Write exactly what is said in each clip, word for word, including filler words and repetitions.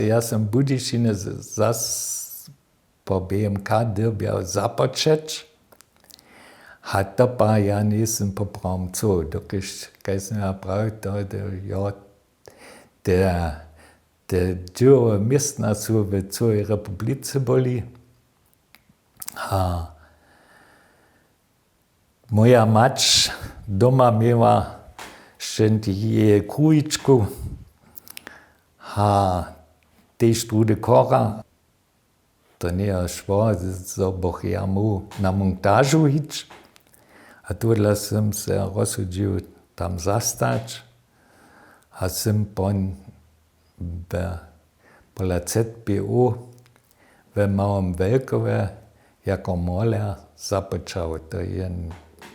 Ja sym w Budyšinje zas po B M K dyrbjał započeć. A to pak ja njejsym poprawom chcył, dokelž, kaž sym ja prawił, to, to, jo, te, te dźěłowe městna su w cyłej republice byli. A moja mać doma měła šćeńtich jeje kruhičku a tež druhdy chora. To njeje šło, zo bych ja móhł na montažu hić. A tohodla sym se rozsudźił tam zastać a sym pon w, pola Z P O w Małym Wjelkowje jako moler započał. To je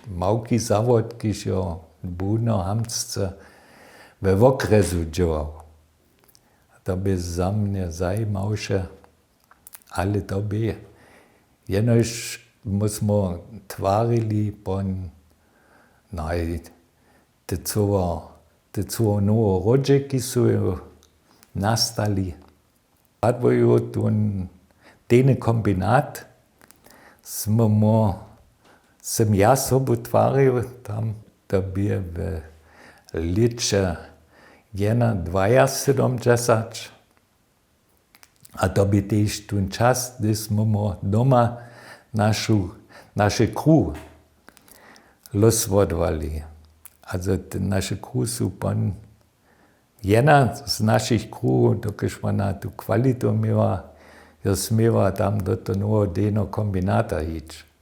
małki zawod, kiž jo budno hamsce we wokrjesu dźěłał. A to bě za mnje zajimawše, ale to bě jenož my smo twarili pon, no, te cyło, te cyło nowe ródźe, ki su nastali. Radwoju tón dejny kombinat smy mu, sym ja sobu twarił tam, to bě w lěće jedna dwaja sydomdźesać. A to bě tež tón čas, hdy smy mu doma našu, naše kruh loswodłali. Also te naše kruh su pon jedna z našich kruhow, dokelž wona tu kwalitu měła, jo směła tam do toho noweho dejneho kombinata hić.